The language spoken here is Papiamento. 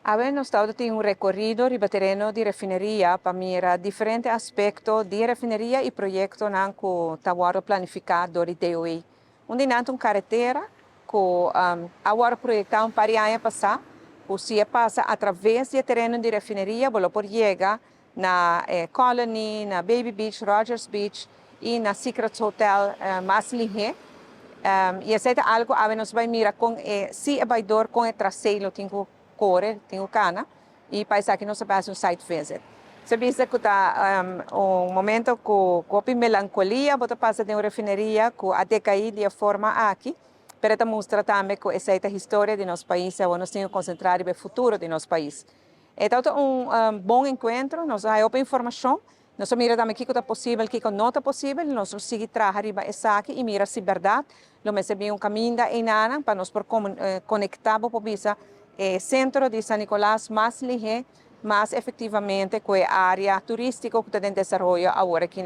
Awe nos tin un rekorido riba tereno di refineria pa mira diferente aspekto di refineria i proyektonan ku ta planifiká dor di DOE. Un di nan un karetera ku a wòrdu proyektá un par di aña pasá, ku si pasa atraves di tereno di refineria, bo por yega na Colony, na Baby Beach, Rogers Beach i na Secrets Hotel mas lihé. I esei ta algu ku nos ta bai mira kon si e bai dor ku e trasé tin ku kore, tin ku kana, i pa esaki nos ta hasi un site visit. Bo bisa ku ta un momento ku melankolia, bo ta pasa den un refineria ku a dekaí di forma aki, pero ta mustra tambe ku esei ta e historia di nos pais, i nos tin ku konsentrá riba futuro di nos pais. Anto, un bon enkuentro, nos a haña informashon, nos a mira tambe kiko ta posibel, kiko no ta posibel, nos ta sigui traha riba esaki i mira si berdat, lo mester bin un kaminda einan pa nos por konektá pa bisa sentro di San Nicolas mas lihé, mas efektivamente ku e área turístiko ku ta den desaroyo awor aki.